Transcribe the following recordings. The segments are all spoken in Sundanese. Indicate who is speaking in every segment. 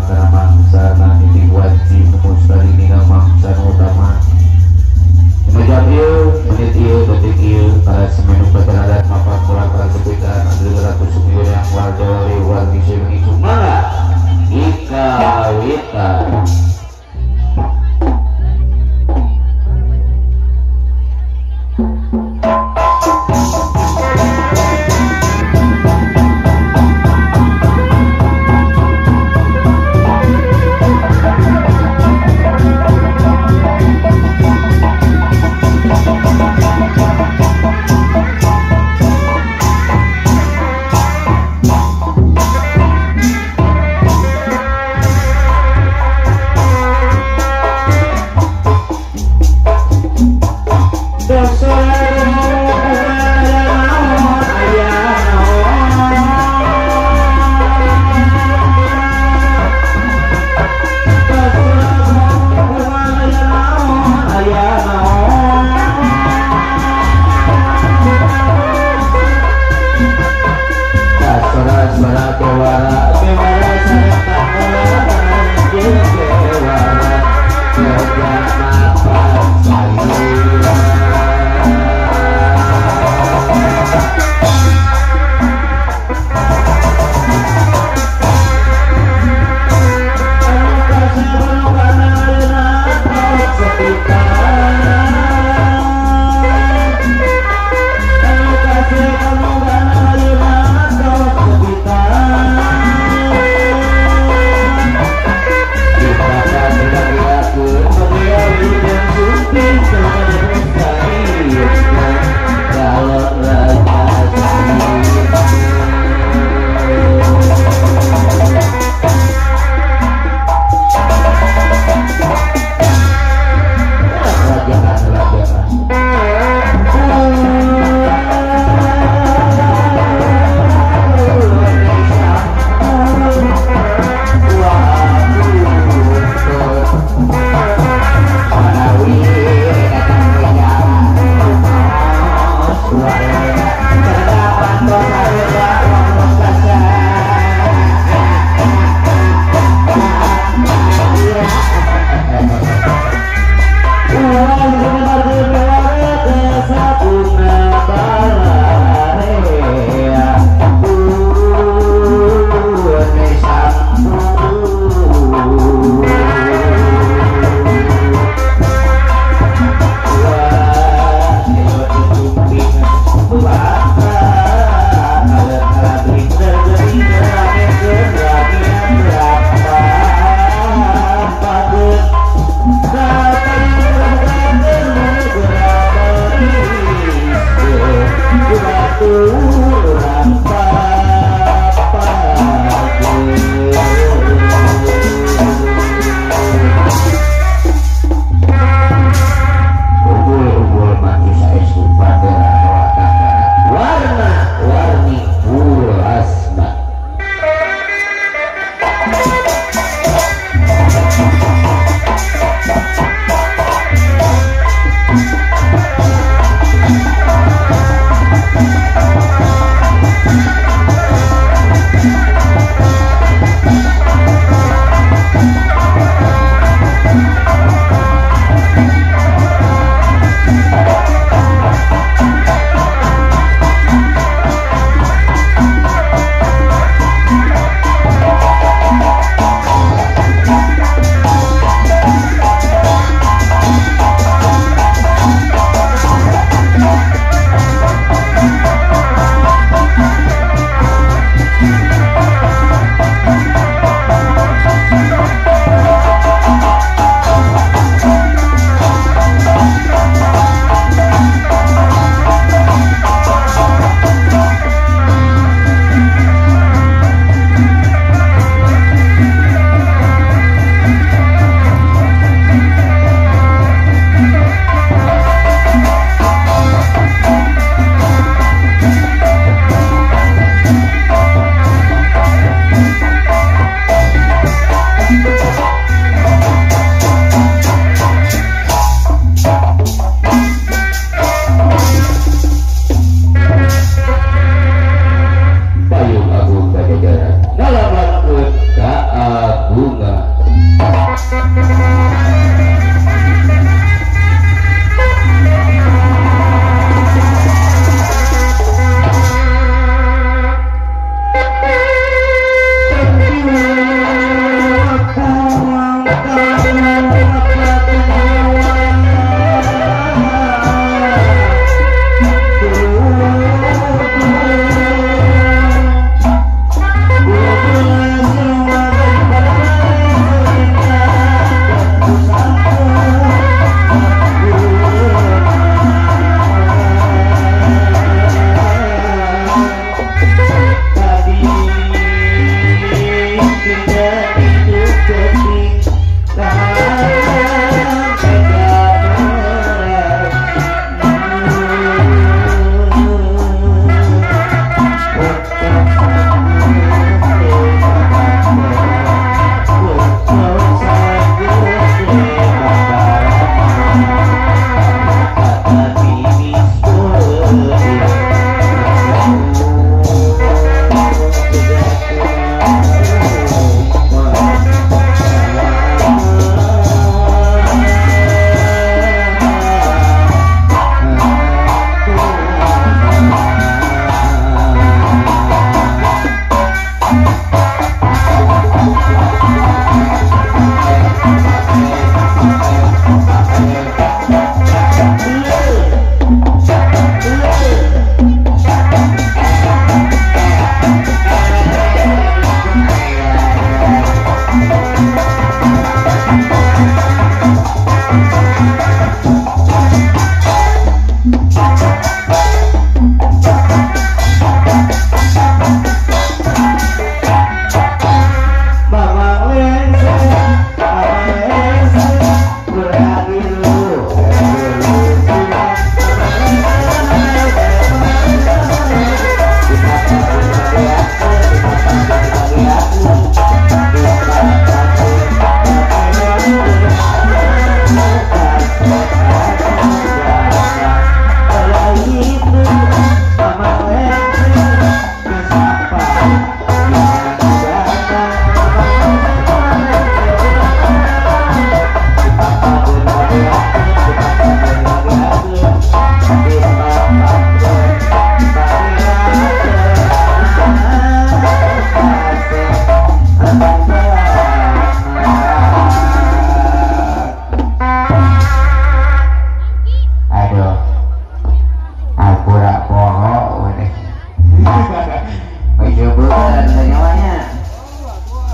Speaker 1: kana mangsa niti wanci mustari dina mangsa utama. Dina jam ieu, menit ieu, detik ieu para semenu peteradan mapan kurang para sepitan 200 yang warga wali wargi sewengi sumara ika wita.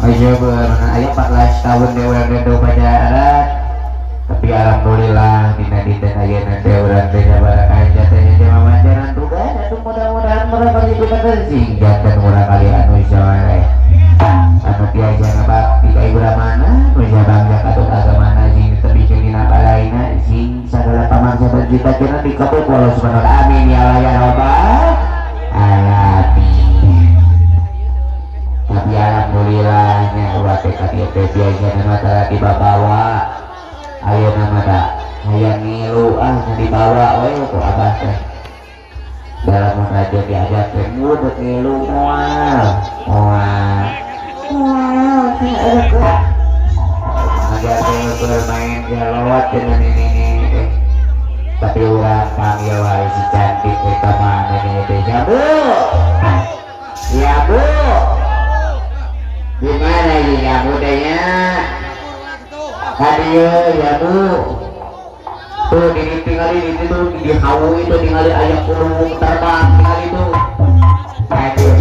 Speaker 1: Ayo aya 14 tahun teh urang teh upacara. Tapi alhamdulillah dina dinten ayeuna teh urang teh barakah teh teh mamanjaran tugas atuh mudah-mudahan murah dipikeun sing janten urang kali anu soleh. Anu biasa ngabakti ka ibu ramana, nu bangsa katut agamana sing tebikeun dina balaina sing sagala pamangsa dan cita-cita dikabul ku Allah Subhanahu wa taala. Amin ya Allah ya Rabbal alamin. Tapi alhamdulillah nya urang teh ka dieu teh biasana mah tara dibabawa. Ayeuna mah da hayang ngilu ah nya dibawa we ku abah teh. Dalam raja diajak teh mulut ngilu moal. Moal. Moal teh eueuh. Ngajar teh bermain gelot dengan ini teh. Tapi urang panggil wae si cantik teh ka mana teh ya Bu. Ya Bu. Gimana ini ya Bu teh nya? Kadieu ya Bu. Tuh di tinggali di situ di hawu itu tinggali ayam burung terbang tinggali itu. Aduh.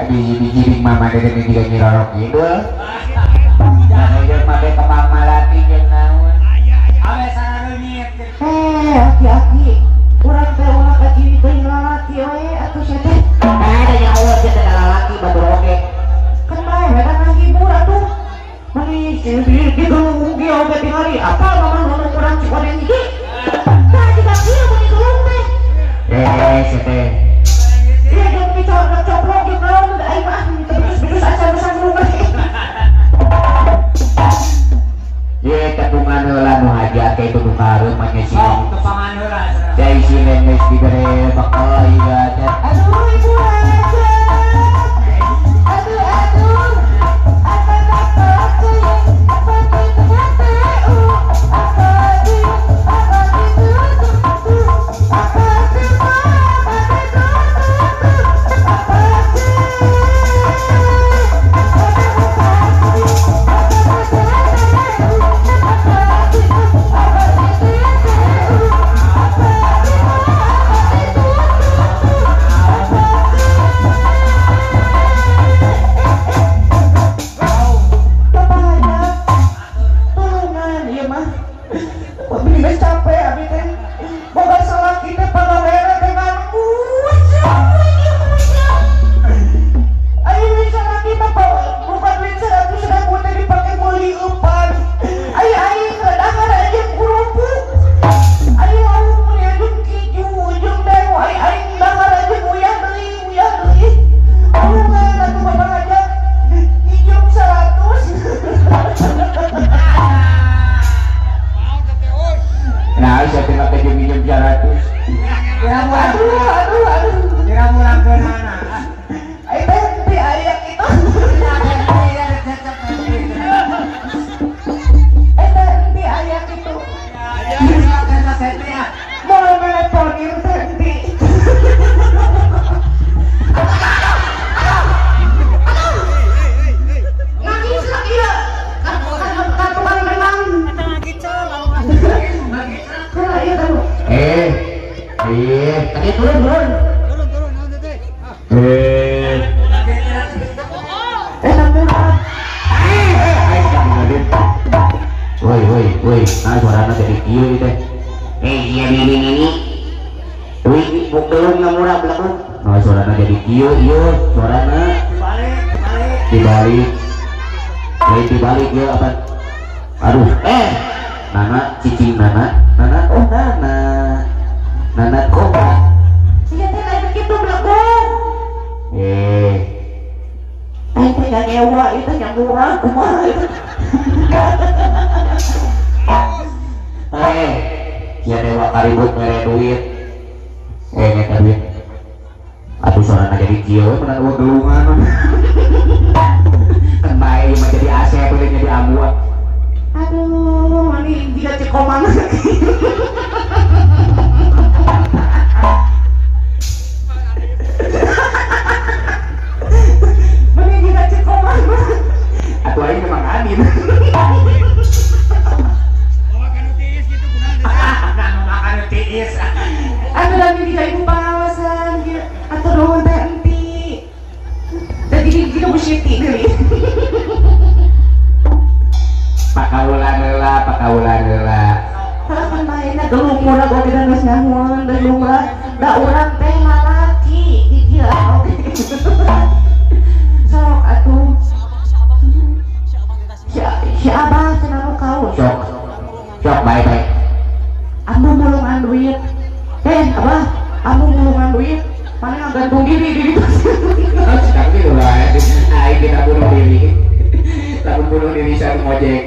Speaker 1: Biji-biji mama dede juga nyirorok gitu. Nah, jeung make kembang malati jeung naon.
Speaker 2: Awe sarareungit.
Speaker 3: Aki-aki, urang teh ulah ka ciri teh lalaki we atuh sia teh.
Speaker 1: Nah, da nya eueuh sia teh lalaki batur oge.
Speaker 3: Kan bae we kan ngahibur atuh. Mani digelung ge oge tingali apa mama ngomong urang Cikoneng hiji. Tah jiga kieu mun digelung teh.
Speaker 1: Sia teh.
Speaker 3: Iya jeung dicoplok jeung naon da aing mah terus acan rumah.
Speaker 1: Ye tepungan heula nu hajat teh itu nu kareum mah nya si.
Speaker 2: Oh, tepungan heula.
Speaker 1: Cai si geus dibere bekal ibadah.
Speaker 3: Aduh ibu raja. Aduh aduh. Apa apa apa apa u apa di apa di tu apa di apa
Speaker 1: Woi woi woi, nah suarana jadi kieu teh. Iya ini. Wih, gelung na murah belakang. Nah, suarana jadi kieu ieu, suarana
Speaker 2: dibalik,
Speaker 1: dibalik. Lain dibalik ya apa? Aduh, Nana cicing Nana, Nana oh Nana. Nana kok.
Speaker 3: Iya teh lain kitu belakang. Aing teh nyewa itu yang murah kumaha itu.
Speaker 1: Ya dewa karibut mere duit. Nyata duit. Aduh suarana jadi kieu menang eueuh gelungan. Kan bae mah jadi asep boleh jadi ambuan.
Speaker 3: Aduh, mani jiga cekoman. Mani jiga cekoman.
Speaker 1: Atuh aing memang amin.
Speaker 3: Anu lami di ibu pengawasan atau nuhun teh enti. Jadi gitu Bu Siti deui.
Speaker 1: Pakaulan heula, pakaulan heula.
Speaker 3: Harapan maena gelung murah oge da geus nyahoan da lumrah da urang teh lalaki dikira oge. Sok atuh. Si abah cenah nu kaul.
Speaker 1: Sok. Sok bae-bae.
Speaker 3: Ambu mulungan duit. Abah, ambu mulungan duit. Mana gantung diri di ditu.
Speaker 1: Sekarang gitu lah. Aing kita bunuh diri. Lamun bunuh diri satu ngojek.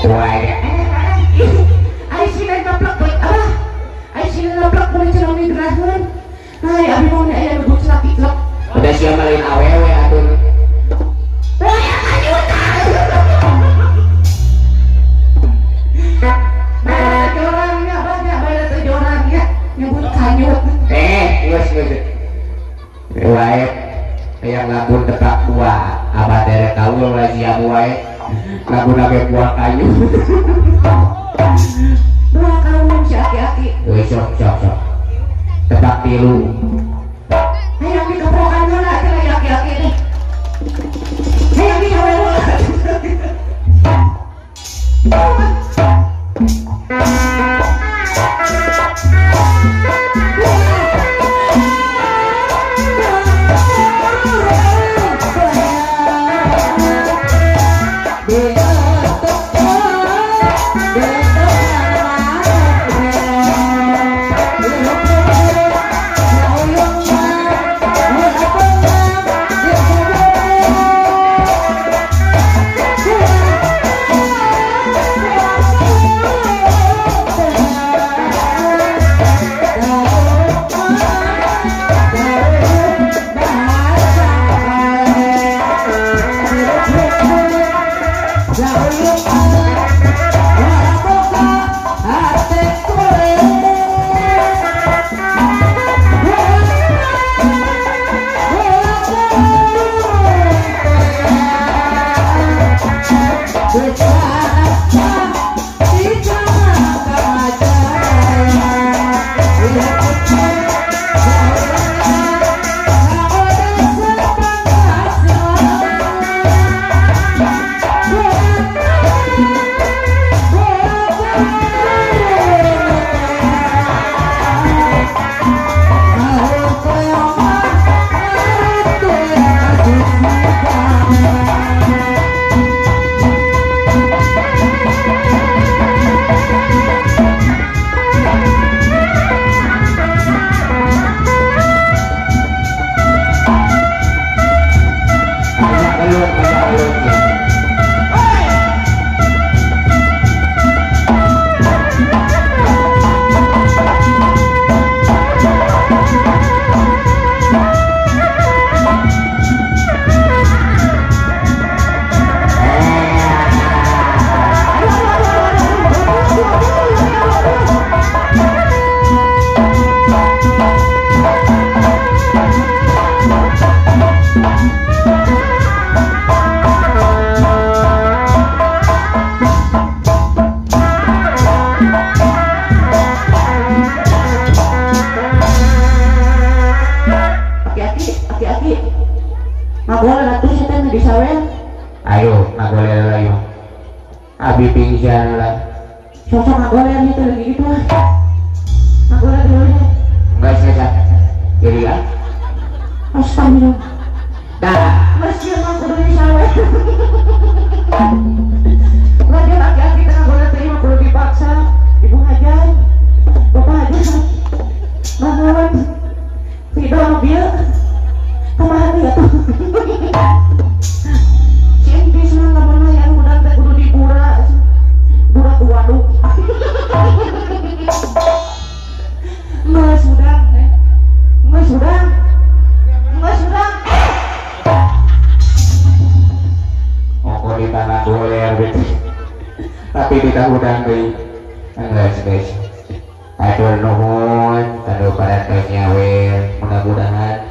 Speaker 1: Wah.
Speaker 3: Ai sina naplak bae, abah. Ai sina naplak mun cenah migraheun. Ai abi mau aya nu celak-celak.
Speaker 1: Udah sia mah lain awewe atuh. Wae yang lamun tepak buah abah derek kaul lah siap wae lamun age buah kayu
Speaker 3: buah kayu si aki-aki
Speaker 1: sok sok sok tepak tilu
Speaker 3: hayang dikeprokan heula cenah aki-aki teh hayang dihawewe.
Speaker 1: Ayo, ngagolel ayo. Abi pingsan lah.
Speaker 3: Sosok ngagoler gitu lagi gitu ah. Ngagoler dulu.
Speaker 1: Enggak saya. Jadi ah.
Speaker 3: Astagfirullah.
Speaker 1: Dah.
Speaker 3: Masih mah kudu disawe. Lagi laki-laki tengah goler teh mah kudu dipaksa. Ibu hajar. Bapak hajar. Nuhun. Tidak nu bieu. Kumaha deui atuh. Si entis mah lamun hayang hudang teh kudu dibura. Bura ku waduk. Geus hudang teh. Geus hudang. Geus hudang.
Speaker 1: Ongko di tanah goler gitu. Tapi di tanah hudang deui. Geus guys. Atur nuhun kanu parantos nyawer. Mudah-mudahan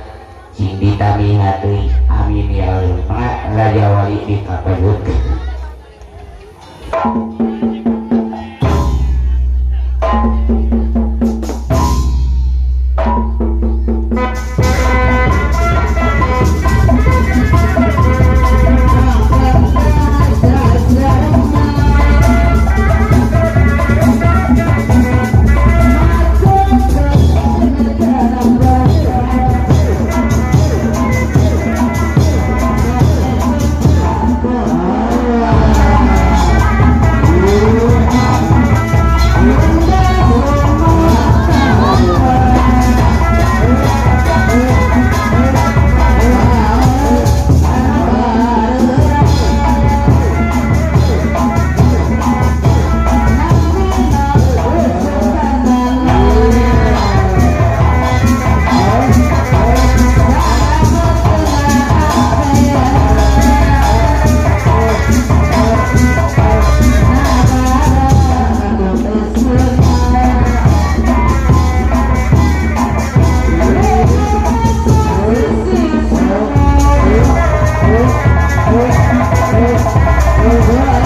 Speaker 1: sing ditami hati. Amin ya Allah. Mangga Raja Wali dikapayunkeun.
Speaker 2: Oh,